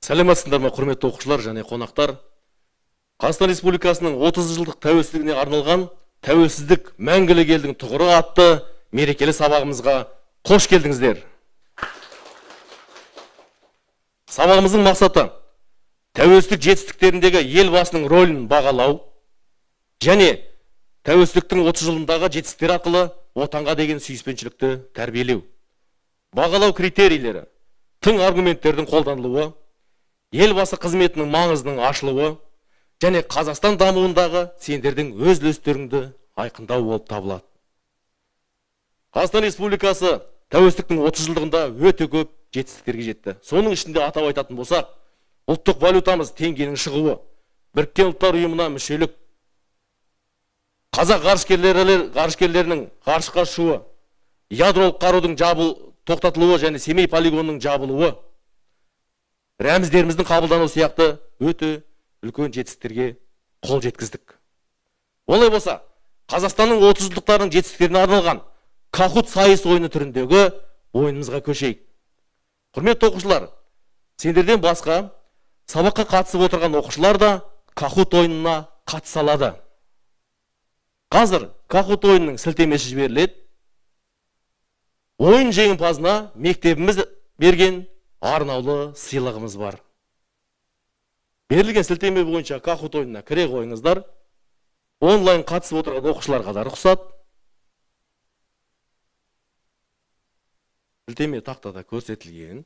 Сәлеметсіздер ме, құрметті оқушылар және қонақтар. Қазақстан Республикасының 30 жылдық тәуелсіздігіне арналған Тәуелсіздік мәңгілік елдің тұғыры атты мерекелі сабағымызға қош келдіңіздер. Сабағымыздың мақсаты тәуелсіздік жетістіктеріндегі елбасының рөлін бағалау және тәуелсіздіктің 30 жылындағы жетістіктер арқылы отанға деген сүйіспеншілікті тәрбиелеу. Бағалау критерийлері, тың аргументтердің қолданылуы, елбасы қызметінің маңызының ашылуы және Қазақстан дамуындағы сендердің өз үлестеріңді айқындау болып табылады. Қазақстан Республикасы тәуелсіздіктің 30 жылдығында өте көп жетістіктерге жетті. Соның ішінде атап айтатын болсақ, ұлттық валютамыз теңгенің шығуы, Біріккен Ұлттар Ұйымына мүшелік, қазақ ғарышкерлерінің ғарышқа ұшуы, ядролық қарудың тоқтатылуы және Семей полигонының жабылуы, рәміздеріміздің қабылдануы сияқты өте үлкен жетістіктерге қол жеткіздік. Олай болса, Қазақстанның 30 жылдықтарының жетістіктеріне арналған Kahoot сайыс ойыны түріндегі ойынымызға көшейік. Құрметті оқушылар, сендерден басқа сабаққа қатысып отырған оқушылар да Kahoot ойынына қатыса алады. Қазір Kahoot ойынының сілтемесі жіберіледі. Ойын жеңімпазына мектебіміз берген арнаулы сыйлығымыз бар. Берілген сілтеме бойынша Kahoot ойынына кіре қойыңыздар. Онлайн қатысып отырған оқушыларға да рұқсат. Сілтеме тақтада көрсетілген.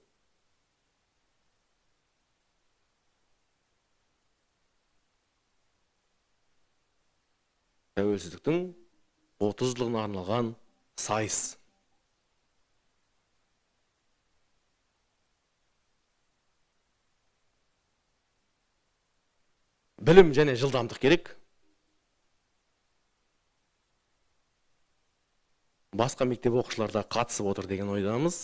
Тәуелсіздіктің 30 жылдығына арналған сайыс. Білім және жылдамдық керек. Басқа мектеп оқушылары да қатысып отыр деген ойдамыз.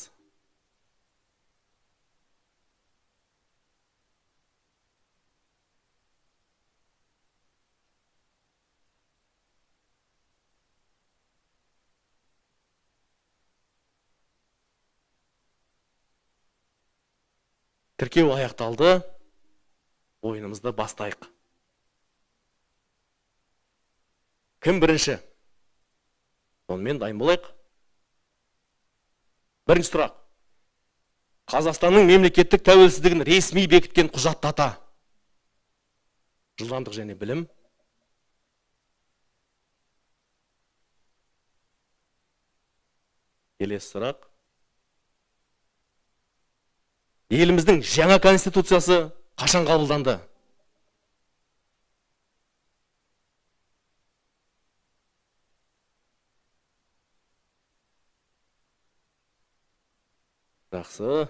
Тіркеу аяқталды. Ойынымызды бастайық. Кім бірінші? Сонымен дайын болайық. Бірінші сұрақ. Қазақстанның мемлекеттік тәуелсіздігін ресми бекіткен құжатты ата. Жылдамдық және білім. Келесі сұрақ. Еліміздің жаңа конституциясы қашан қабылданды? Жақсы.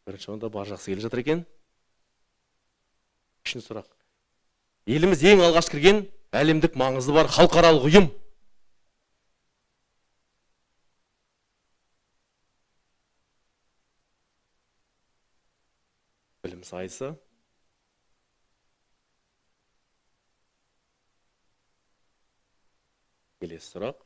Бірінші онда бар жақсы келе жатыр екен. Үшінші сұрақ. Еліміз ең алғаш кірген әлемдік маңызы бар халықаралық ұйым. Білім сайысы. Келесі сұрақ.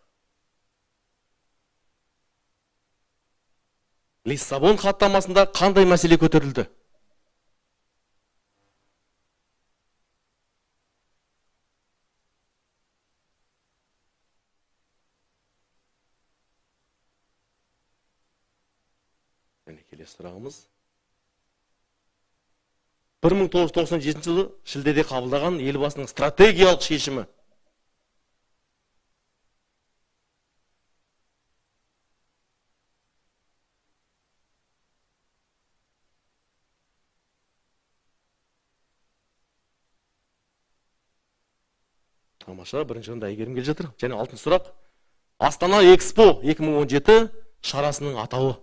Лиссабон хаттамасында қандай мәселе көтерілді? Және келесі сұрағымыз. 1997 жылы шілдеде қабылдаған елбасының стратегиялық шешімі. Тамаша, бірінші орында Әйгерім келе жатыр. Және алтыншы сұрақ. Астана Экспо 2017 шарасының атауы.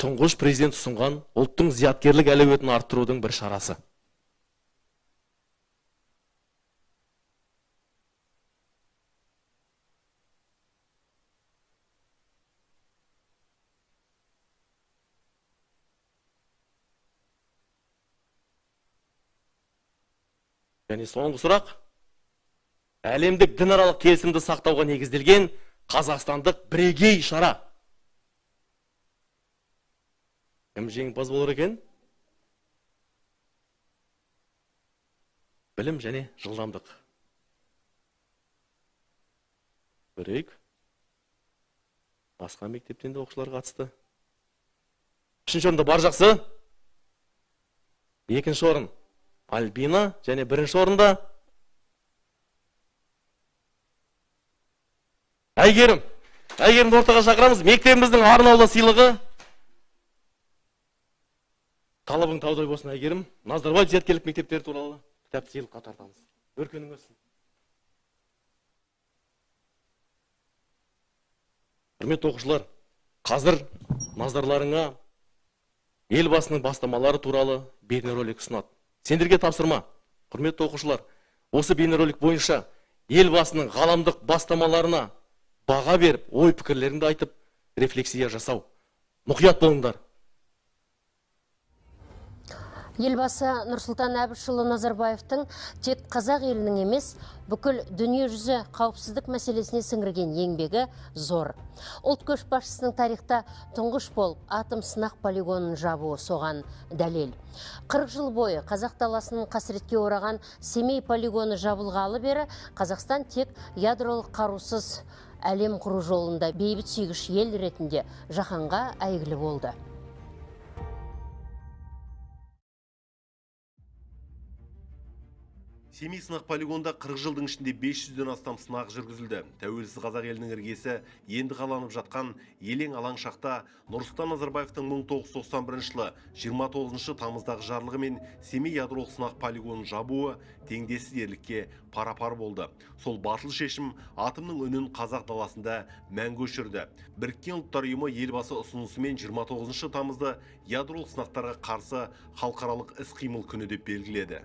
Тұңғыш президент ұсынған ұлттың зияткерлік әлеуетін арттырудың бір шарасы. Және соңғы сұрақ. Әлемдік дінаралық келісімді сақтауға негізделген қазақстандық бірегей шара. Кім жеңімпаз болар екен? Білім және жылдамдық. Көрейік. Басқа мектептен де оқушылар қатысты. Үшінші орында бар жақсы. Екінші орын Альбина және бірінші орында Әйгерім. Әйгерімді ортаға шақырамыз. Мектебіміздің арнаулы сыйлығы. Талабың таудай болсын, Әйгерім. Назарбаев зияткерлік мектептері туралы кітапты сыйлыққа тартамыз. Өркенің өссін. Құрметті оқушылар, қазір назарларыңа Елбасының бастамалары туралы бейнеролик ұсынады. Сендерге тапсырма, құрметті оқушылар, осы бейнеролик бойынша Елбасының ғаламдық бастамаларына баға беріп, ой пікірлеріңді айтып, рефлексия жасау. Мұқият болыңдар. Елбасы Нұрсұлтан Әбішұлы Назарбаевтың тек қазақ елінің емес, бүкіл дүниежүзі қауіпсіздік мәселесіне сіңірген еңбегі зор. Ұлт көшбасшысының тарихта тұңғыш болып атом сынақ полигонын жабуы соған дәлел. 40 жыл бойы қазақ даласының қасіретке ораған Семей полигоны жабылғалы бері Қазақстан тек ядролық қарусыз әлем құру жолында бейбіт сүйгіш ел ретінде жаһанға әйгілі болды. Семей сынақ полигонда 40 жылдың ішінде 500-ден астам сынақ жүргізілді. Тәуелсіз қазақ елінің іргесі енді қаланып жатқан елең алаң шақта Нұрсұлтан Назарбаевтың 1991 жылы 29 тамыздағы жарлығымен Семей ядролық сынақ полигонын жабуы теңдессіз ерлікке пара-пар болды. Сол батыл шешім атомның үнін қазақ даласында мәңгі өшірді. Біріккен Ұлттар Ұйымы Елбасы ұсынысымен 29 тамызды ядролық сынақтарға қарсы халықаралық іс-қимыл күні деп белгіледі.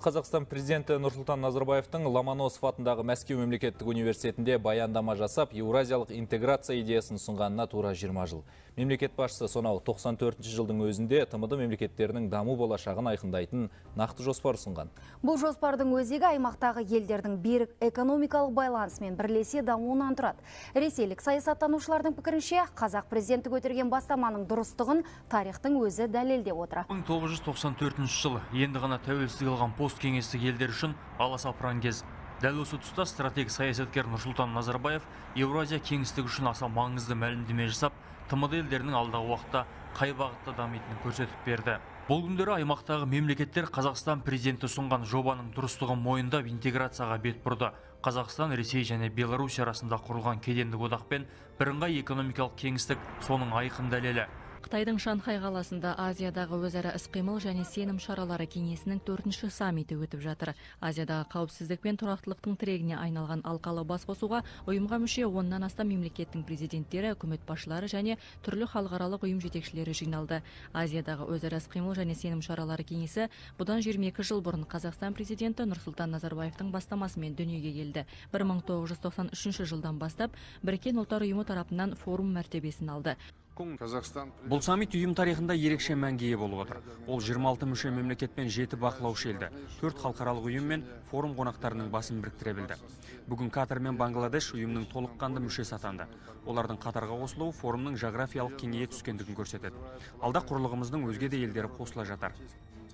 Қазақстан президенті Нұрсұлтан Назарбаевтың Ломоносов атындағы Мәскеу мемлекеттік университетінде баяндама жасап, еуразиялық интеграция идеясын ұсынғанына тура 20 жыл. Мемлекет басшысы сонау 94 жылдың өзінде ТМД мемлекеттерінің даму болашағын айқындайтын нақты жоспар ұсынған. Бұл жоспардың өзегі аймақтағы елдердің берік экономикалық байланысымен бірлесе дамуынан тұрады. Ресейлік саясаттанушылардың пікірінше, қазақ президенті көтерген бастаманың дұрыстығын тарихтың өзі дәлелдеп отыр. 1994 жыл енді ғана тәуелсіздік алған посткеңестік елдер үшін аласапыран кез. Дәл осы тұста стратег саясаткер Нұрсұлтан Назарбаев Еуразия кеңістігі үшін аса маңызды мәлімдеме жасап, ТМД елдерінің алдағы уақытта қай бағытта дамитынын көрсетіп берді. Бұл күндері аймақтағы мемлекеттер Қазақстан президенті ұсынған жобаның дұрыстығын мойындап интеграцияға бет бұрды. Қазақстан, Ресей және Беларусь арасында құрылған кедендік одақ пен бірыңғай экономикалық кеңістік соның айқын дәлелі. Қытайдың Шанхай қаласында Азиядағы өзара іс-қимыл және сенім шаралары кеңесінің 4-ші саммиті өтіп жатыр. Азиядағы қауіпсіздік пен тұрақтылықтың тірегіне айналған алқалы басқосуға ұйымға мүше 10-нан астам мемлекеттің президенттері, үкімет басшылары және түрлі халықаралық ұйым жетекшілері жиналды. Азиядағы өзара іс-қимыл және сенім шаралары кеңесі бұдан 22 жыл бұрын Қазақстан президенті Нұрсұлтан Назарбаевтың бастамасымен дүниеге келді. 1993 жылдан бастап Біріккен Ұлттар Ұйымы тарапынан форум мәртебесін алды. Бұл саммит ұйым тарихында ерекше мәнге ие болып отыр. Ол 26 мүше мемлекет пен 7 бақылаушы елді, 4 халықаралық ұйым мен форум қонақтарының басын біріктіре білді. Бүгін Катар мен Бангладеш ұйымның толыққанды мүшесі атанды. Олардың қатарға қосылуы форумның жағрафиялық кеңейе түскендігін көрсетеді. Алда құрлығымыздың өзге де елдері қосыла жатар.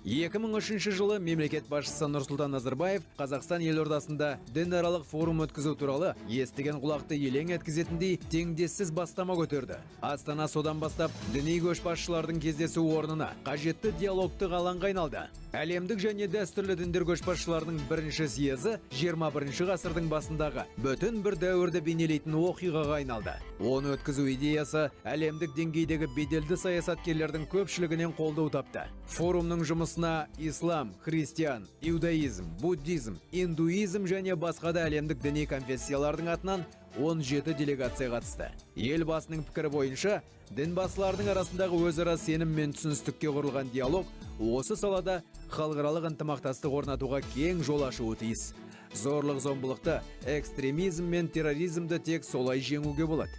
2003 жылы мемлекет басшысы Нұрсұлтан Назарбаев Қазақстан елордасында дінаралық форум өткізу туралы естіген құлақты елең еткізетіндей теңдессіз бастама көтерді. Астана содан бастап діни көшбасшылардың кездесу орнына қажетті диалогтық алаңға айналды. Әлемдік және дәстүрлі діндер көшбасшыларының бірінші съезі 21 ғасырдың басындағы бүтін бір дәуірді бейнелейтін оқиғаға айналды. Оны өткізу идеясы әлемдік деңгейдегі беделді саясаткерлердің көпшілігінен қолдау тапты. Форумның жұмысына ислам, христиан, иудаизм, буддизм, индуизм және басқа да әлемдік діни конфессиялардың атынан 17 делегация қатысты. Елбасының пікірі бойынша, дінбасылардың арасындағы өзара сенім мен түсіністікке құрылған диалог осы салада халықаралық ынтымақтастық орнатуға кең жол ашуы тиіс. Зорлық зомбылықты, экстремизм мен терроризмді тек солай жеңуге болады.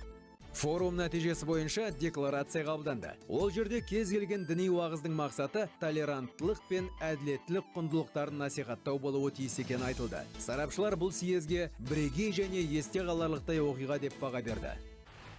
Форум нәтижесі бойынша декларация қабылданды. Ол жерде кез келген діни уағыздың мақсаты толеранттылық пен әділеттілік құндылықтарын насихаттау болуы тиіс екені айтылды. Сарапшылар бұл съезге бірегей және есте қаларлықтай оқиға деп баға берді.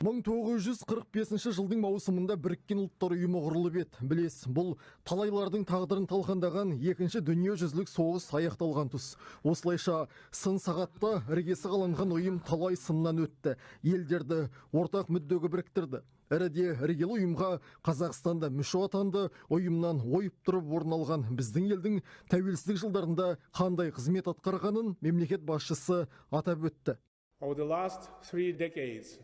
1945 жылдың маусымында Біріккен Ұлттар Ұйымы құрылып еді. Білесіз, бұл талайлардың тағдырын талқандаған екінші дүниежүзілік соғыс аяқталған тұс. Осылайша сын сағатта іргесі қаланған ұйым талай сыннан өтті. Елдерді ортақ мүддеге біріктірді. Ірі де іргелі ұйымға Қазақстанда мүше атанды, ұйымнан ойып тұрып орын алған біздің елдің тәуелсіздік жылдарында қандай қызмет атқарғанын мемлекет басшысы атап өтті. Over the last 3 decades,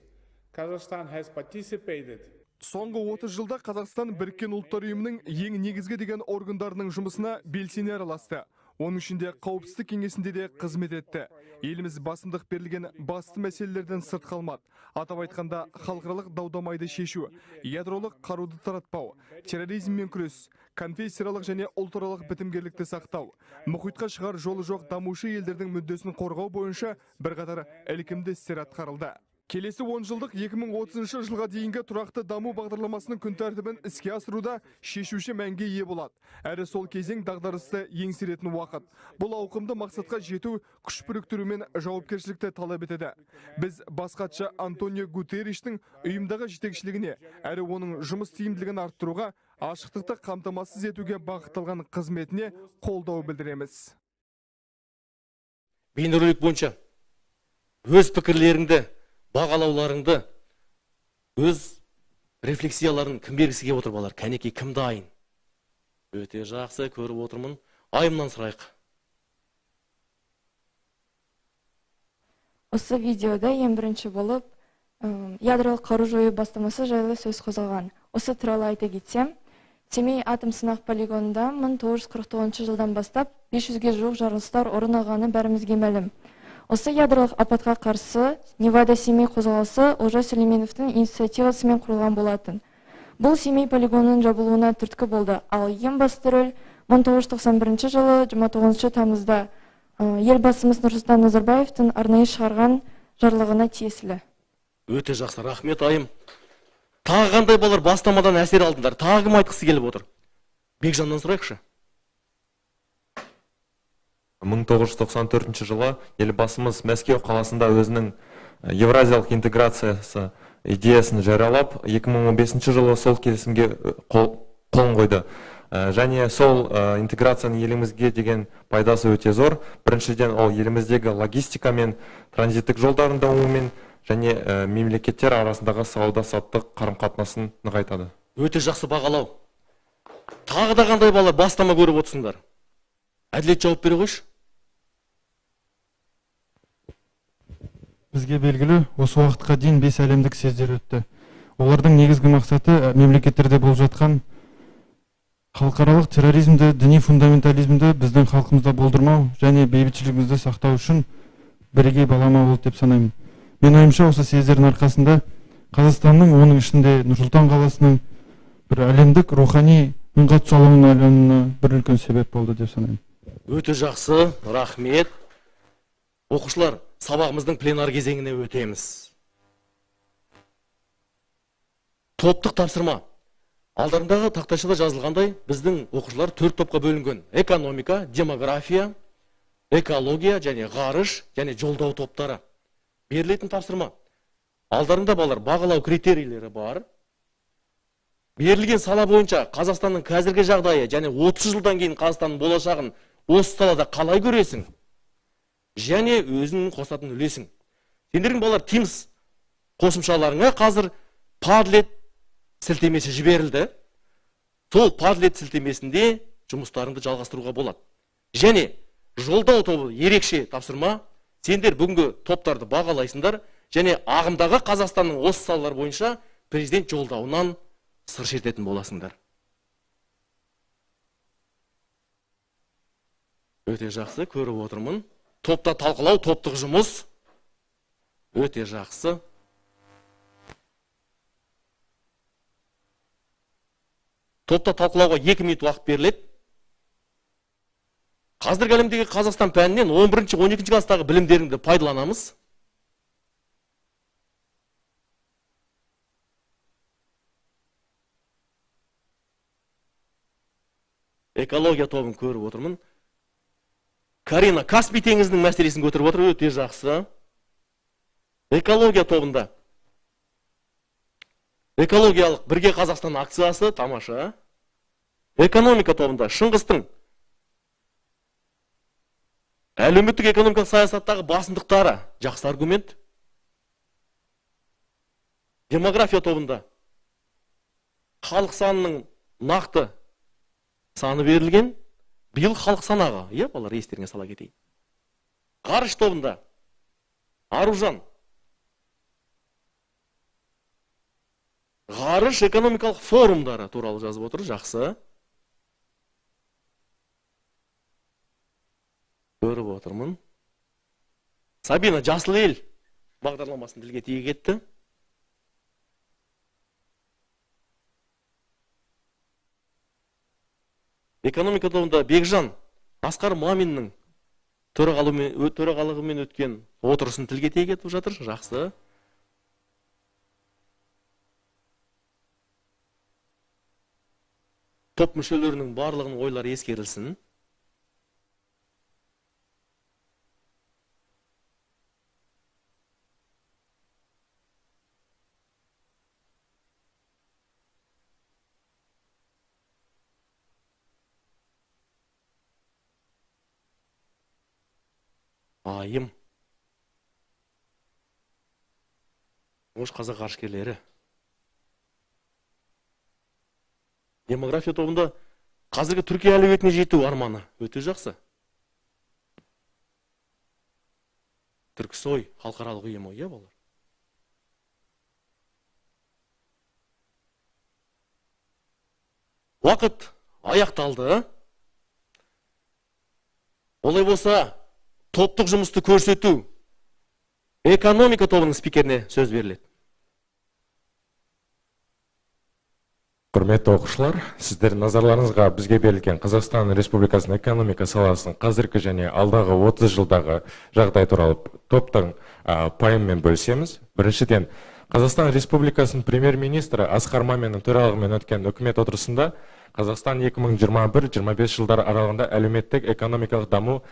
Kazakhstan has participated. Соңғы 30 жылда Қазақстан Біріккен Ұлттар Ұйымының ең негізгі деген органдарының жұмысына белсене араласты. Оның ішінде қауіпсіздік кеңесінде де қызмет етті. Еліміз басымдық берілген басты мәселелерден сырт қалмады. Атап айтқанда, халықаралық дау-дамайды шешу, ядролық қаруды таратпау, терроризммен күрес, конфессиялық және ұлтаралық бітімгерлікті сақтау, мұхитқа шығар жолы жоқ дамушы елдердің мүддесін қорғау бойынша бірқатар ілкімді істер атқарылды. Келесі 10 жылдық 2030 жылға дейінгі тұрақты даму бағдарламасының күн тәртібін іске асыруда шешуші мәнге ие болады. Әрі сол кезең дағдарысты еңсеретін уақыт. Бұл ауқымды мақсатқа жету күш біріктіру мен жауапкершілікті талап етеді. Біз бас хатшы Антонио Гутерриштің ұйымдағы жетекшілігіне, әрі оның жұмыс тиімділігін арттыруға, ашықтықты қамтамасыз етуге бағытталған қызметіне қолдау білдіреміз. Бейнеролик бойынша өз пікірлеріңді, бағалауларыңды, өз рефлексияларын кім бергісі келіп отыр балалар? Кәнекей, кім дайын? Өте жақсы, көріп отырмын. Айымнан сұрайық. Осы видеода ең бірінші болып ядролық қару жою бастамасы жайлы сөз қозғалған. Осы туралы айта кетсем, Семей атом сынақ полигонында 1949 жылдан бастап 500-ге жуық жарылыстар орын алғаны бәрімізге мәлім. Осы ядролық апатқа қарсы Невада-Семей қозғалысы Олжас Сүлейменовтің инициативасымен құрылған болатын. Бұл Семей полигонының жабылуына түрткі болды, ал ең басты рөл 1991 жылы 29 тамызда елбасымыз Нұрсұлтан Назарбаевтың арнайы шығарған жарлығына тиесілі. Өте жақсы, рахмет айым. Тағы қандай балалар бастамадан әсер алдыңдар? Тағы кім айтқысы келіп отыр? Бекжаннан сұрайықшы. 1994 жылы елбасымыз Мәскеу қаласында өзінің евразиялық интеграциясы идеясын жариялап, 2015 жылы сол келісімге қолын қойды. Және сол интеграцияның елімізге деген пайдасы өте зор. Біріншіден, ол еліміздегі логистика мен транзиттік жолдардың дамуымен және мемлекеттер арасындағы сауда-саттық қарым-қатынасын нығайтады. Өте жақсы бағалау. Тағы да қандай бала бастама көріп отырсыңдар? Әділет, жауап бере қойшы. Бізге белгілі, осы уақытқа дейін 5 әлемдік съездер өтті. Олардың негізгі мақсаты мемлекеттерде болып жатқан халықаралық терроризмді, діни фундаментализмді біздің халқымызда болдырмау және бейбітшілігімізді сақтау үшін бірегей балама болды деп санаймын. Мен ойымша, осы съездердің арқасында Қазақстанның, оның ішінде Нұр-Сұлтан қаласының бір әлемдік рухани үнқатысу алаңына айлануына бір үлкен себеп болды деп санаймын. Өте жақсы, рахмет. Оқушылар, сабағымыздың пленар кезеңіне өтеміз. Топтық тапсырма. Алдарындағы тақтайшада жазылғандай, біздің оқушылар 4 топқа бөлінген. Экономика, демография, экология және ғарыш және жолдау топтары. Берілетін тапсырма. Алдарында балалар бағалау критерийлері бар. Берілген сала бойынша Қазақстанның қазіргі жағдайы және 30 жылдан кейін Қазақстанның болашағын осы салада қалай көресің? Және өзің қосатын үлесің. Сендердің балалар Teams қосымшаларыңа қазір Padlet сілтемесі жіберілді. Сол Padlet сілтемесінде жұмыстарыңды жалғастыруға болады. Және жолдау тобы ерекше тапсырма. Сендер бүгінгі топтарды бағалайсыңдар және ағымдағы Қазақстанның осы салалар бойынша президент жолдауынан сыр шертетін боласыңдар. Өте жақсы, көріп отырмын. Топта талқылау, топтық жұмыс. Өте жақсы. Топта талқылауға 2 минут уақыт беріледі. Қазіргі әлемдегі Қазақстан пәнінен 11-12 класстағы білімдеріңді пайдаланамыз. Экология тобын көріп отырмын. Карина Каспий теңізінің мәселесін көтеріп отыр, өте жақсы. Экология тобында экологиялық Бірге Қазақстан акциясы, тамаша. Экономика тобында Шыңғыстың әлеуметтік экономикалық саясаттағы басымдықтары, жақсы аргумент. Демография тобында халық санының нақты саны берілген, биыл халық санағы, иә, балалар, естеріңе сала кетейін. Ғарыш тобында Аружан ғарыш экономикалық форумдары туралы жазып отыр, жақсы. Көріп отырмын. Сабина Жасыл ел бағдарламасын тілге тиек етті. Экономика тобында Бекжан Асқар Маминнің төрағалығымен өткен отырысын тілге тиек етіп жатыр, жақсы. Топ мүшелерінің барлығының ойлары ескерілсін. Айым. Ош қазақ ғарышкерлері. Демография тобында қазіргі Түркия әлеуетіне жету арманы өте жақсы. Түрксой халықаралық ұйымы, иә, балалар. Уақыт аяқталды. Олай болса, топтық жұмысты көрсету экономика тобының спикеріне сөз беріледі. Құрметті оқушылар, сіздердің назарларыңызға бізге берілген Қазақстан Республикасының экономика саласының қазіргі және алдағы 30 жылдағы жағдай туралы топтың пайыммен бөлісеміз. Біріншіден, Қазақстан Республикасының премьер-министрі Асқар Маминнің төрағалығымен өткен үкімет отырысында Қазақстан 2021-25 жылдар аралығында әлеуметтік экономикалық даму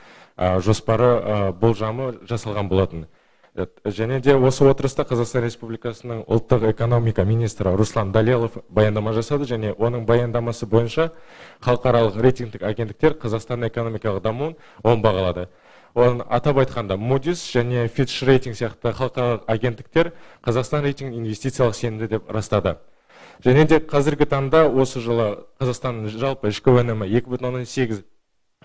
жоспары болжамы жасалған болатын. Және де осы отырыста Қазақстан Республикасының ұлттық экономика министрі Руслан Далелов баяндама жасады, және оның баяндамасы бойынша халықаралық рейтингтік агенттіктер Қазақстан экономикалық дамуын оң бағалады. Оның атап айтқанда, Moody's және Fitch Rating сияқты халықаралық агенттіктер Қазақстан рейтингін инвестициялық сенімді деп растады. Және де қазіргі таңда осы жылы Қазақстанның жалпы ішкі өнімі 2,8%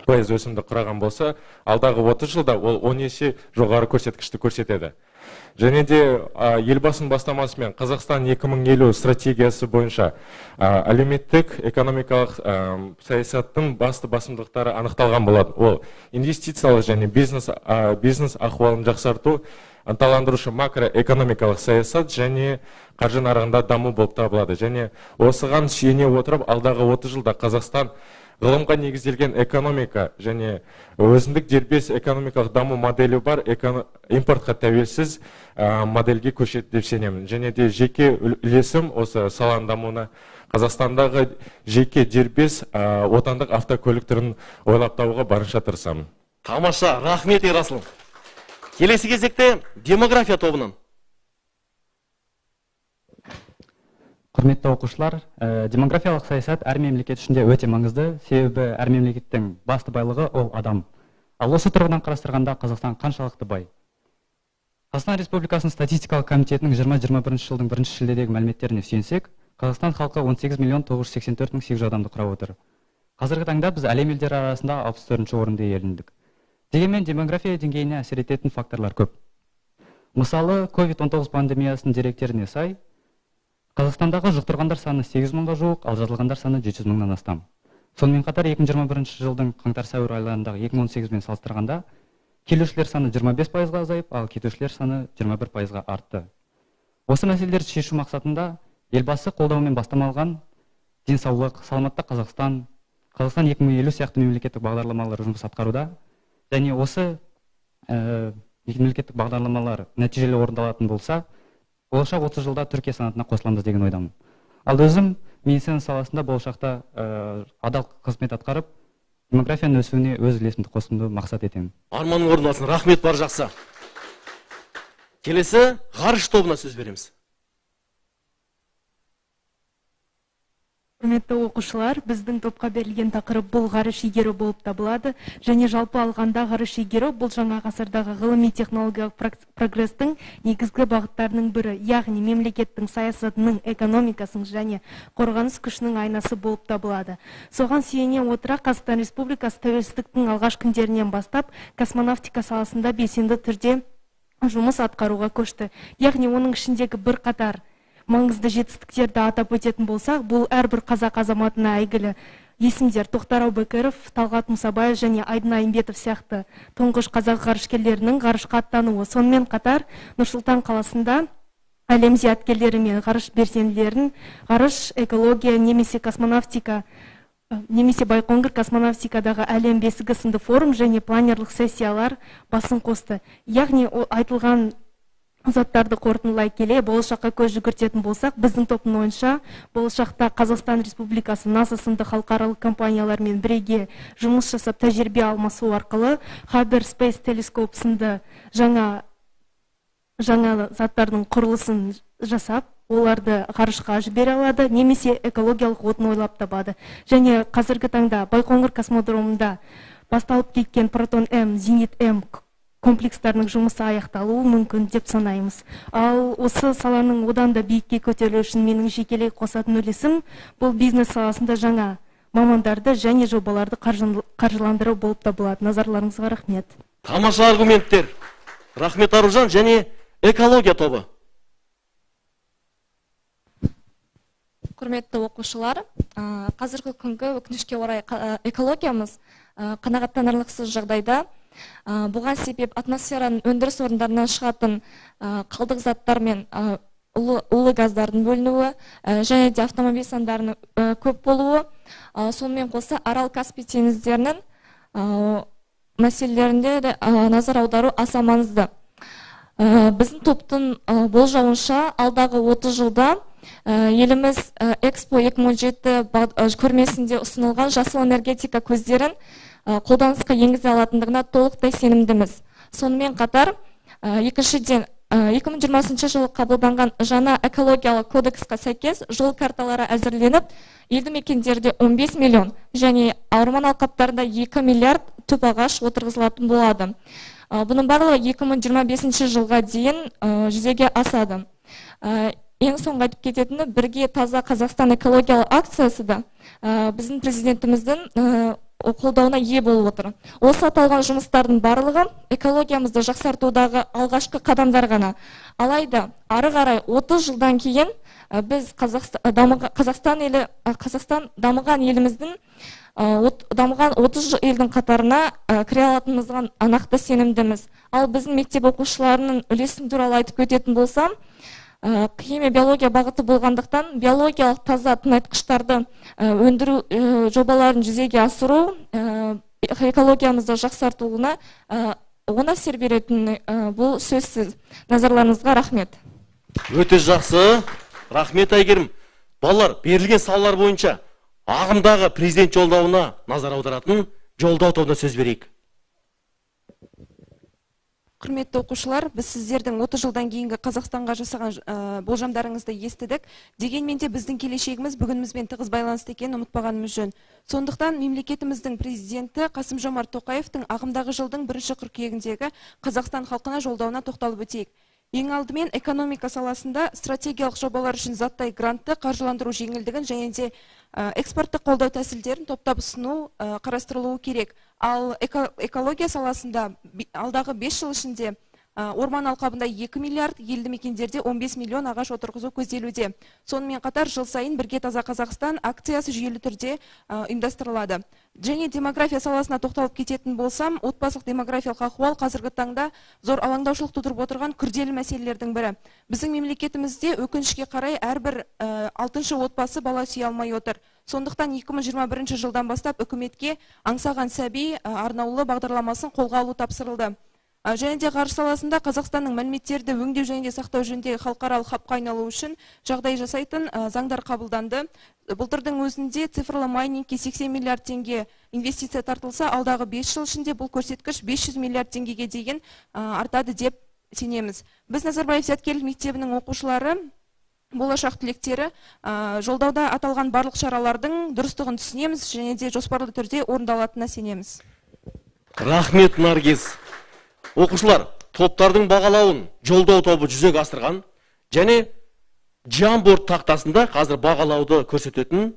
өсімді құраған болса, алдағы 30 жылда ол 10 есе жоғары көрсеткішті көрсетеді. Және де Елбасының бастамасымен Қазақстан 2050 стратегиясы бойынша әлеуметтік экономикалық саясаттың басты басымдықтары анықталған болады. Ол инвестициялық және бизнес ахуалын жақсарту, ынталандырушы макроэкономикалық саясат және қаржы нарығында даму болып табылады. Және осыған сүйене отырып, алдағы 30 жылда Қазақстан ғылымға негізделген экономика және өзіндік дербес экономикалық даму моделі бар импортқа тәуелсіз модельге көшеді деп сенемін. Және де жеке үлесім осы саланың дамуына Қазақстандағы жеке дербес отандық автокөлік түрін ойлап табуға барынша тырысамын. Тамаша, рахмет Ерасыл. Келесі кезекте демография тобынан. Құрметті оқушылар, демографиялық саясат әр мемлекет үшін де өте маңызды, себебі әр мемлекеттің басты байлығы ол адам. Ал осы тұрғыдан қарастырғанда Қазақстан қаншалықты бай? Қазақстан Республикасының статистикалық комитетінің 2021 жылдың 1 шілдедегі мәліметтеріне сүйенсек, Қазақстан халқы 18 984 800 адамды құрап отыр. Қазіргі таңда біз әлем елдері арасында 64-ші орынды иелендік. Дегенмен демография деңгейіне әсер ететін факторлар көп. Мысалы, COVID-19 пандемиясының деректеріне сай, Қазақстандағы жұқтырғандар саны 8 мыңға жуық, ал жазылғандар саны 700 мыңнан астам. Сонымен қатар 2021 жылдың қаңтар-сәуір айларындағы 2018-мен салыстырғанда келушілер саны 25%-ға азайып, ал кетушілер саны 21%-ға артты. Осы мәселелерді шешу мақсатында Елбасы қолдауымен бастама алған денсаулық, саламатты Қазақстан, Қазақстан 2050 сияқты мемлекеттік бағдарламалар жұмыс атқаруда. Және осы мемлекеттік бағдарламалар нәтижелі орындалатын болса, болашақ 30 жылда Түркия санатына қосыламыз деген ойдамын. Ал өзім Медицина саласында болашақта адал қызмет атқарып, демографияның өсуіне өз үлесімді қосуды мақсат етемін. Арманың орындалсын, рахмет, бар жақсы. Келесі ғарыш тобына сөз береміз. Құрметті оқушылар, біздің топқа берілген тақырып бұл ғарыш игеру болып табылады. Және жалпы алғанда ғарыш игеру бұл жаңа ғасырдағы ғылыми технологиялық прогрестің негізгі бағыттарының бірі, яғни мемлекеттің саясатының, экономикасының және қорғаныс күшінің айнасы болып табылады. Соған сүйене отыра Қазақстан Республикасы тәуелсіздіктің алғаш күндерінен бастап космонавтика саласында белсенді түрде жұмыс атқаруға көшті. Яғни оның ішіндегі бірқатар маңызды жетістіктерді атап өтетін болсақ, бұл әрбір қазақ азаматына әйгілі есімдер Тоқтар Әубәкіров, Талғат Мұсабаев және Айдын Айымбетов сияқты тұңғыш қазақ ғарышкерлерінің ғарышқа аттануы. Сонымен қатар Нұр-Сұлтан қаласында әлем зияткерлері мен ғарыш белсенділерін ғарыш, экология немесе космонавтика немесе Байқоңыр космонавтикадағы әлем бесігі сынды форум және планерлық сессиялар басын қосты. Яғни айтылған заттарды қорытындылай келе, болашаққа көз жүгіртетін болсақ, біздің топтың ойынша болашақта Қазақстан Республикасы НАСА сынды халықаралық компаниялармен бірге жұмыс жасап тәжірибе алмасу арқылы Hubble Space Telescope сынды жаңа заттардың құрылысын жасап, оларды ғарышқа жібере алады немесе экологиялық отын ойлап табады. Және қазіргі таңда Байқоңыр космодромында басталып кеткен Протон М, Зенит М комплекстарының жұмысы аяқталуы мүмкін деп санаймыз. Ал осы саланың одан да биікке көтерілуі үшін менің жекелей қосатын үлесім бұл бизнес саласында жаңа мамандарды және жобаларды қаржыландыру болып табылады. Назарларыңызға рахмет. Тамаша аргументтер. Рахмет, Аружан. Және экология тобы. Құрметті оқушылар, қазіргі күнгі өкінішке орай экологиямыз қанағаттанарлықсыз жағдайда. Бұған себеп атмосфераның өндіріс орындарынан шығатын қалдық заттар мен улы газдардың бөлінуі және де автомобиль сандарының көп болуы, сонымен қоса Арал Каспий теңіздерінің мәселелерінде де назар аудару аса маңызды. Біздің топтың болжауынша алдағы 30 жылда еліміз Экспо 2017 көрмесінде ұсынылған жасыл энергетика көздерін қолданысқа енгізе алатындығына толықтай сенімдіміз. Сонымен қатар, екіншіден, 2020 жылы қабылданған жаңа экологиялық кодексқа сәйкес жол карталары әзірленіп, елді мекендерде 15 миллион және орман алқаптарында 2 миллиард түп ағаш отырғызылатын болады. Бұның барлығы 2025 жылға дейін жүзеге асады. Ең соңғы айтып кететіні, бірге таза Қазақстан экологиялық акциясы да біздің президентіміздің қолдауына ие болып отыр. Осы аталған жұмыстардың барлығы экологиямызды жақсартудағы алғашқы қадамдар ғана. Алайда ары қарай 30 жылдан кейін біз Қазақстан дамыған еліміздің дамыған 30 елдің қатарына кіре алатынымызға нақты сенімдіміз. Ал біздің мектеп оқушыларының үлесін туралы айтып өтетін болсам, химия биология бағыты болғандықтан биологиялық таза тыңайтқыштарды өндіру жобаларын жүзеге асыру экологиямызды жақсартуына оң әсер беретіні бұл сөзсіз. Назарларыңызға рахмет. Өте жақсы. Рахмет, Әйгерім. Балалар, берілген салалар бойынша ағымдағы президент жолдауына назар аударатын жолдау тобына сөз берейік. Құрметті оқушылар, біз сіздердің 30 жылдан кейінгі Қазақстанға жасаған болжамдарыңызды естідік. Дегенмен де біздің келешегіміз бүгінімізбен тығыз байланысты екенін ұмытпағанымыз жөн. Сондықтан мемлекетіміздің президенті Қасым-Жомарт Тоқаевтың ағымдағы жылдың 1 қыркүйегіндегі Қазақстан халқына жолдауына тоқталып өтейік. Ең алдымен экономика саласында стратегиялық жобалар үшін заттай грантты қаржыландыру жеңілдігін және де экспортты қолдау тәсілдерін топтап ұсыну қарастырылуы керек. Ал экология саласында алдағы 5 жыл ішінде орман алқабында 2 миллиард, елді мекендерде 15 миллион ағаш отырғызу көзделуде. Сонымен қатар жыл сайын Бірге таза Қазақстан акциясы жүйелі түрде ұйымдастырылады. Және демография саласына тоқталып кететін болсам, отбасылық демографиялық ахуал қазіргі таңда зор алаңдаушылық тудырып отырған күрделі мәселелердің бірі. Біздің мемлекетімізде өкінішке қарай әрбір 6-шы отбасы бала сүйе алмай отыр. Сондықтан 2021 жылдан бастап үкіметке аңсаған сәби арнаулы бағдарламасын қолға алу тапсырылды. Және де ғарыш саласында Қазақстанның мәліметтерді өңдеу және де сақтау жөніндегі халықаралық хабқа айналу үшін жағдай жасайтын заңдар қабылданды. Былтырдың өзінде цифрлы майнингке 80 миллиард теңге инвестиция тартылса, алдағы 5 жыл ішінде бұл көрсеткіш 500 миллиард теңгеге дейін артады деп сенеміз. Біз Назарбаев зияткерлік мектебінің оқушылары, болашақ түлектері жолдауда аталған барлық шаралардың дұрыстығын түсінеміз және де жоспарлы түрде орындалатынына сенеміз. Рахмет, Наргиз. Оқушылар, топтардың бағалауын жолдау тобы жүзеге асырған және Jamboard тақтасында қазір бағалауды көрсететін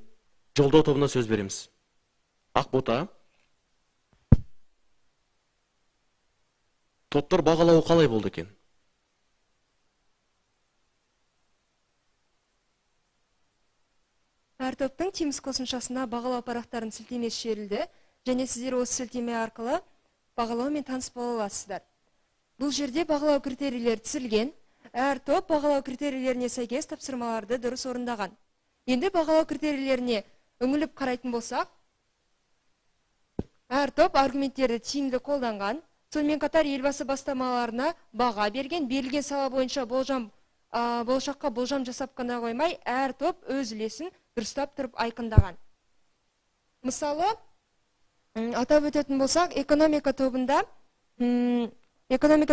жолдау тобына сөз береміз. Ақбота. Топтар бағалауы қалай болды екен? Әр топтың Teams қосымшасына бағалау парақтарының сілтемесі жіберілді және сіздер осы сілтеме арқылы бағалаумен таныс бола аласыздар. Бұл жерде бағалау критерийлері түзілген. Әр топ бағалау критерийлеріне сәйкес тапсырмаларды дұрыс орындаған. Енді бағалау критерийлеріне үңіліп қарайтын болсақ, әр топ аргументтерді тиімді қолданған, сонымен қатар елбасы бастамаларына баға берген, берілген сала бойынша болашаққа болжам жасап қана қоймай, әр топ өз үлесін дұрыстап тұрып айқындаған. Мысалы, атап өтетін болсақ, экономика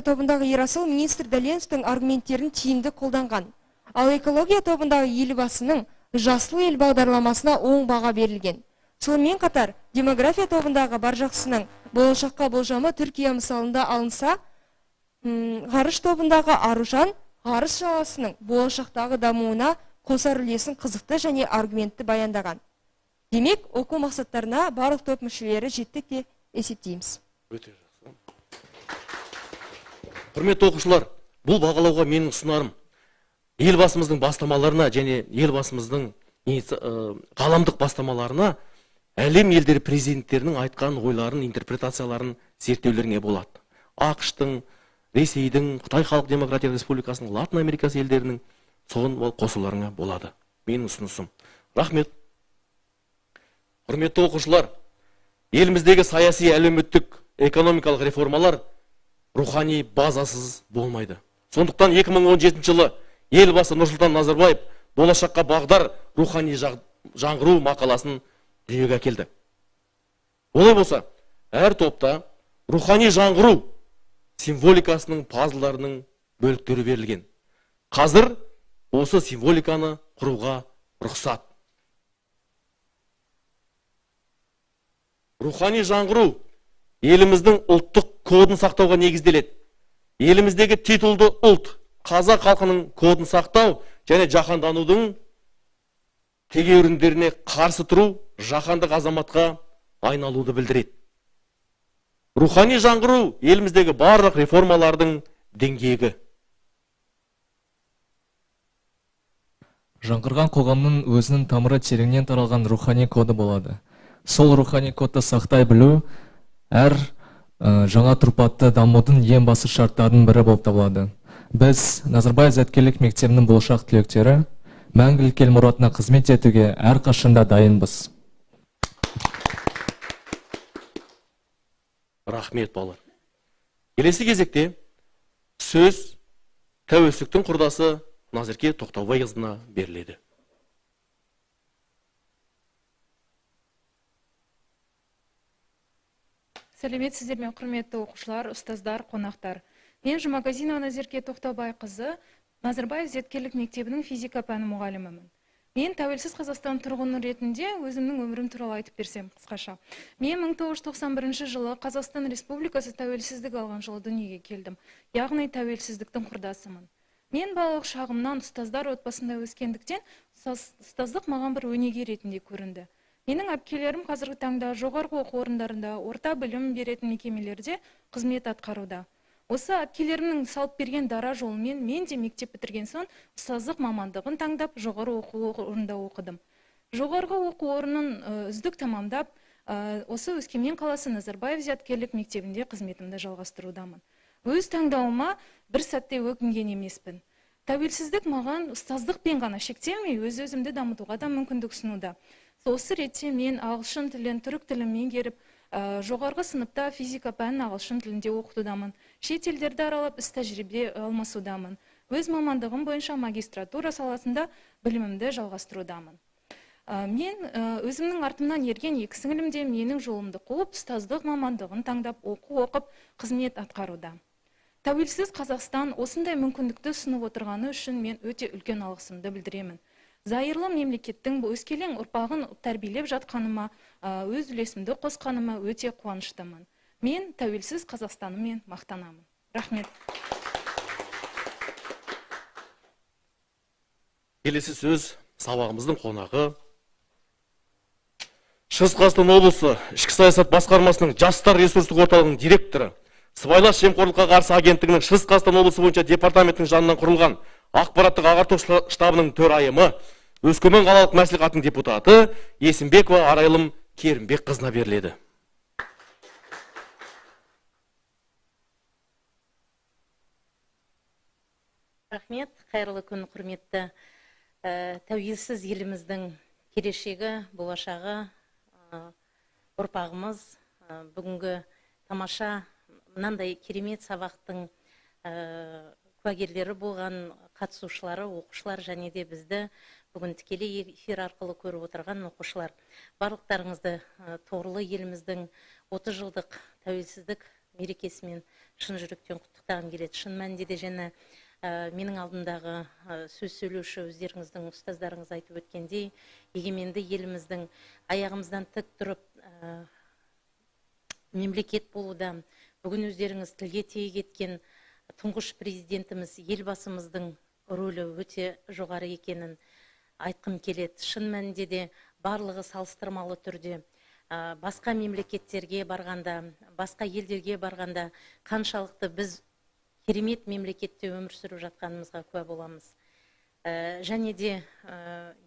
тобындағы Ерасыл министр Дәленовтің аргументтерін тиімді қолданған. Ал экология тобындағы елбасының жасыл ел бағдарламасына оң баға берілген. Сонымен қатар, демография тобындағы Баржақсының болашаққа болжамы Түркия мысалында алынса, ғарыш тобындағы Аружан ғарыш саласының болашақтағы дамуына қосар үлесін қызықты және аргументті баяндаған. Демек, оқу мақсаттарына барлық топ мүшелері жеттік те есептейміз. Өте жақсы. Құрметті оқушылар, бұл бағалауға менің ұсынарым елбасымыздың бастамаларына және елбасымыздың ғаламдық бастамаларына әлем елдері президенттерінің айтқан ойларын, интерпретацияларын зерттеулеріңе болады. АҚШ-тың, Ресейдің, Қытай Халық Демократиялық Республикасының, Латын Америкасы елдерінің соған қосуларыңа болады. Менің ұсынысым. Рахмет. Құрметті оқушылар, еліміздегі саяси, әлеуметтік, экономикалық реформалар рухани базасыз болмайды. Сондықтан 2017 жылы елбасы Нұрсұлтан Назарбаев болашаққа бағдар рухани жаңғыру мақаласын дүниеге әкелді. Олай болса, әр топта рухани жаңғыру символикасының пазлдарының бөліктері берілген. Қазір осы символиканы құруға рұқсат. Рухани жаңғыру еліміздің ұлттық кодын сақтауға негізделеді. Еліміздегі титулды ұлт, қазақ халқының кодын сақтау және жаһанданудың тегеуріндеріне қарсы тұру жаһандық азаматқа айналуды білдіреді. Рухани жаңғыру еліміздегі барлық реформалардың діңгегі. Жаңғырған қоғамның өзінің тамыры тереңнен таралған рухани коды болады. Сол рухани кодты сақтай білу әр жаңа тұрпатты дамудың ең басты шарттарының бірі болып табылады. Біз, Назарбаев зияткерлік мектебінің болашақ түлектері, мәңгілік ел мұратына қызмет етуге әрқашанда дайынбыз. Рахмет, балалар. Келесі кезекте сөз тәуелсіздіктің құрдасы Назерке Тоқтаубайқызына беріледі. Сәлеметсіздер ме, құрметті оқушылар, ұстаздар, қонақтар. Мен Жұмағазинова Назерке Тоқтаубайқызы, Назарбаев зияткерлік мектебінің физика пәні мұғалімімін. Мен тәуелсіз Қазақстан тұрғыны ретінде өзімнің өмірім туралы айтып берсем қысқаша. Мен 1991 жылы Қазақстан Республикасы тәуелсіздік алған жылы дүниеге келдім. Яғни тәуелсіздіктің құрдасымын. Мен балалық шағымнан ұстаздар отбасында өскендіктен ұстаздық маған бір өнеге ретінде көрінді. Менің әпкелерім қазіргі таңда жоғарғы оқу орындарында, орта білім беретін мекемелерде қызмет атқаруда. Осы әпкелерімнің салып берген дара жолымен мен де мектеп бітірген соң ұстаздық мамандығын таңдап жоғары оқу орнында оқыдым. Жоғарғы оқу орнын үздік тамамдап, осы Өскемен қаласы Назарбаев зияткерлік мектебінде қызметімді жалғастырудамын. Өз таңдауыма бір сәтте өкінген емеспін. Тәуелсіздік маған ұстаздықпен ғана шектелмей, өз-өзімді дамытуға да мүмкіндік ұсынуда. Осы ретте мен ағылшын тілін, түрік тілін меңгеріп, жоғарғы сыныпта физика пәнін ағылшын тілінде оқытудамын. Шет елдерді аралап іс тәжірибе алмасудамын. Өз мамандығым бойынша магистратура саласында білімімді жалғастырудамын. Мен өзімнің артымнан ерген екі сіңілім де менің жолымды қуып, ұстаздық мамандығын таңдап, оқу оқып, қызмет атқаруда. Тәуелсіз Қазақстан осындай мүмкіндікті ұсынып отырғаны үшін мен өте үлкен алғысымды білдіремін. Зайырлы мемлекеттің өскелең ұрпағын тәрбиелеп жатқаныма, өз үлесімді қосқаныма өте қуаныштымын. Мен тәуелсіз Қазақстаныммен мақтанамын. Рахмет. Келесі сөз сабағымыздың қонағы Шығыс Қазақстан облысы ішкі саясат басқармасының жастар ресурстық орталығының директоры, сыбайлас жемқорлыққа қарсы агенттігінің Шығыс Қазақстан облысы бойынша департаментінің жанынан құрылған ақпараттық ағарту штабының төрайымы, Өскемен қалалық мәслихатының депутаты Есімбекова Арайлым Керімбек қызына беріледі. Рахмет, қайырлы күн, құрметті тәуелсіз еліміздің келешегі, болашағы, ұрпағымыз. Бүгінгі тамаша мынандай керемет сабақтың куәгерлері болған қатысушылары, оқушылар және де бізді бүгін тікелей эфир арқылы көріп отырған оқушылар. Барлықтарыңызды тұғырлы еліміздің 30 жылдық тәуелсіздік мерекесімен шын жүректен құттықтағым келеді. Шын мәнінде де және менің алдымдағы сөз сөйлеуші өздеріңіздің ұстаздарыңыз айтып өткендей, егеменді еліміздің аяғымыздан тік тұрып мемлекет болуда, бүгін өздеріңіз тілге тиек еткен тұңғыш президентіміз Елбасымыздың рөлі өте жоғары екенін айтқым келеді. Шын мәнінде де барлығы салыстырмалы түрде басқа мемлекеттерге барғанда, басқа елдерге барғанда қаншалықты біз керемет мемлекетте өмір сүріп жатқанымызға куә боламыз. Және де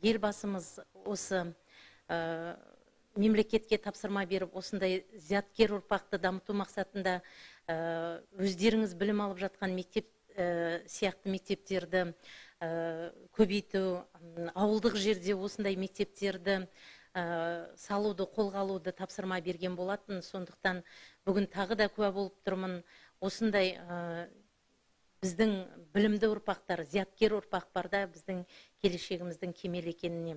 Елбасымыз осы мемлекетке тапсырма беріп, осындай зияткер ұрпақты дамыту мақсатында өздеріңіз білім алып жатқан мектеп сияқты мектептерді көбейту, ауылдық жерде осындай мектептерді салуды, қолға алуды тапсырма берген болатын. Сондықтан бүгін тағы да куә болып тұрмын. Осындай біздің білімді ұрпақтар, зияткер ұрпақ барда біздің келешегіміздің кемел екеніне.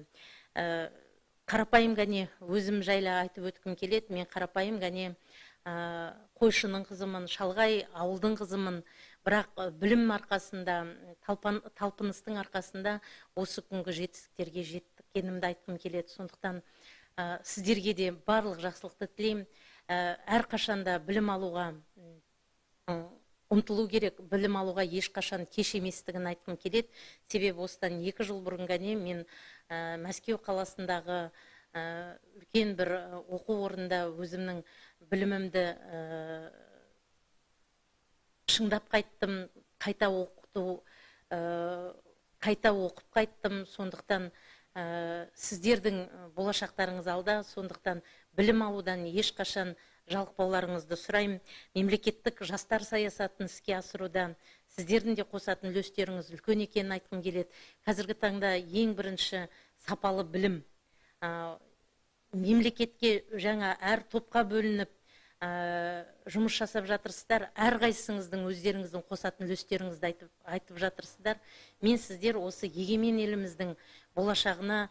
Қарапайым ғане өзім жайлы айтып өткім келеді. Мен қарапайым ғане қойшының қызымын, шалғай ауылдың қызымын. Бірақ білім арқасында, талпыныстың арқасында осы күнгі жетістіктерге жеткенімді айтқым келеді. Сондықтан сіздерге де барлық жақсылықты тілеймін. Әрқашанда білім алуға ұмтылу керек, білім алуға ешқашан кеш еместігін айтқым келеді. Себебі осыдан 2 жыл бұрын ғана мен Мәскеу қаласындағы үлкен бір оқу орнында өзімнің білімімді шыңдап қайттым, қайта оқып қайттым. Сондықтан сіздердің болашақтарыңыз алда, сондықтан білім алудан ешқашан жалықпауларыңызды сұраймын. Мемлекеттік жастар саясатын іске асыруда сіздердің де қосатын үлестеріңіз үлкен екенін айтқым келеді. Қазіргі таңда ең бірінші сапалы білім. Мемлекетке жаңа әр топқа бөлініп жұмыс жасап жатырсыздар, әрқайсыңыздың өздеріңіздің қосатын үлестеріңізді айтып жатырсыздар. Мен сіздер осы егемен еліміздің болашағына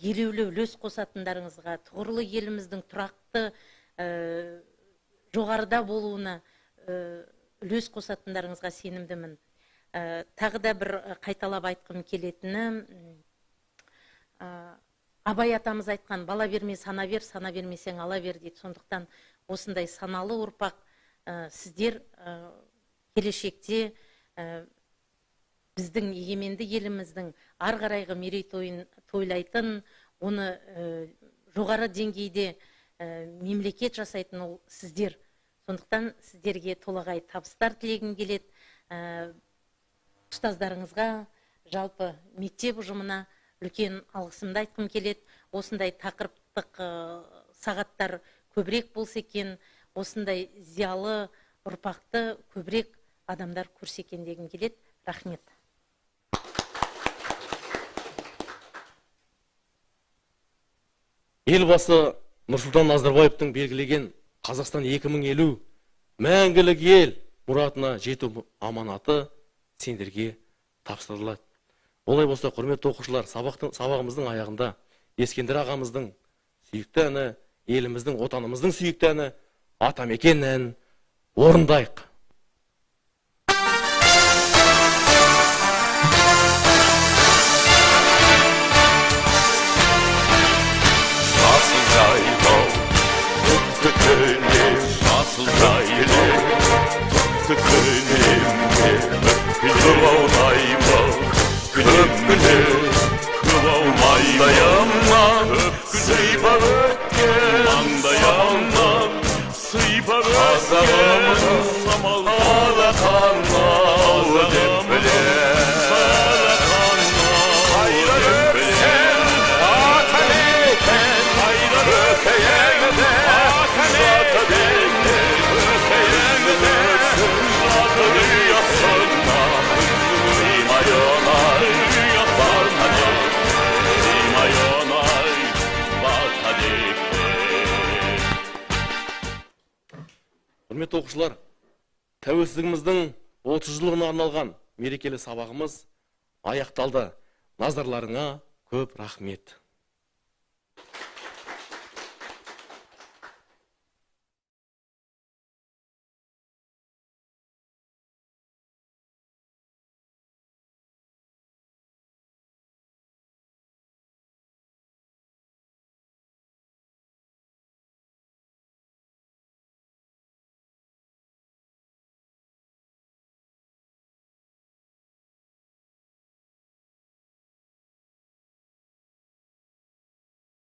елеулі үлес қосатындарыңызға, тұғырлы еліміздің тұрақты жоғарыда болуына үлес қосатындарыңызға сенімдімін. Тағы да бір қайталап айтқым келетіні, Абай атамыз айтқан, бала берме, сана бер, сана бермесең ала бер дейді. Сондықтан осындай саналы ұрпақ сіздер келешекте біздің егеменді еліміздің ары қарайғы мерейтойын тойлайтын, оны жоғары деңгейде мемлекет жасайтын ол сіздер. Сондықтан сіздерге толағай табыстар тілегім келеді. Ұстаздарыңызға, жалпы мектеп ұжымына үлкен алғысымды айтқым келеді. Осындай тақырыптық сағаттар көбірек болса екен, осындай зиялы ұрпақты көбірек адамдар көрсе екен дегім келеді. Рахмет. Елбасы Нұрсұлтан Назарбаевтың белгілеген Қазақстан 2050 мәңгілік ел, мұратына жету аманаты сендерге тапсырылады. Олай болса, құрметті оқушылар, сабағымыздың аяғында Ескендір ағамыздың сүйікті әні, еліміздің, отанымыздың сүйікті әні, Атамекен әнін орындайық. Жасыл жайлау, құтты күнем, жасыл жайлау, құтты күнем, қылаудаймын, көп күнем, маңдайымнан сыйпап өткен, маңдайымнан сыйпап өткен, самал алақанау деп білем, қайда өтсем, Атамекен, қайда көкейіңде, Атамекен, көкейіңде, ұясында, сыймай-ай, Құрметті оқушылар, тәуелсіздігіміздің 30 жылдығына арналған мерекелі сабағымыз аяқталды. Назарларыңа көп рахмет.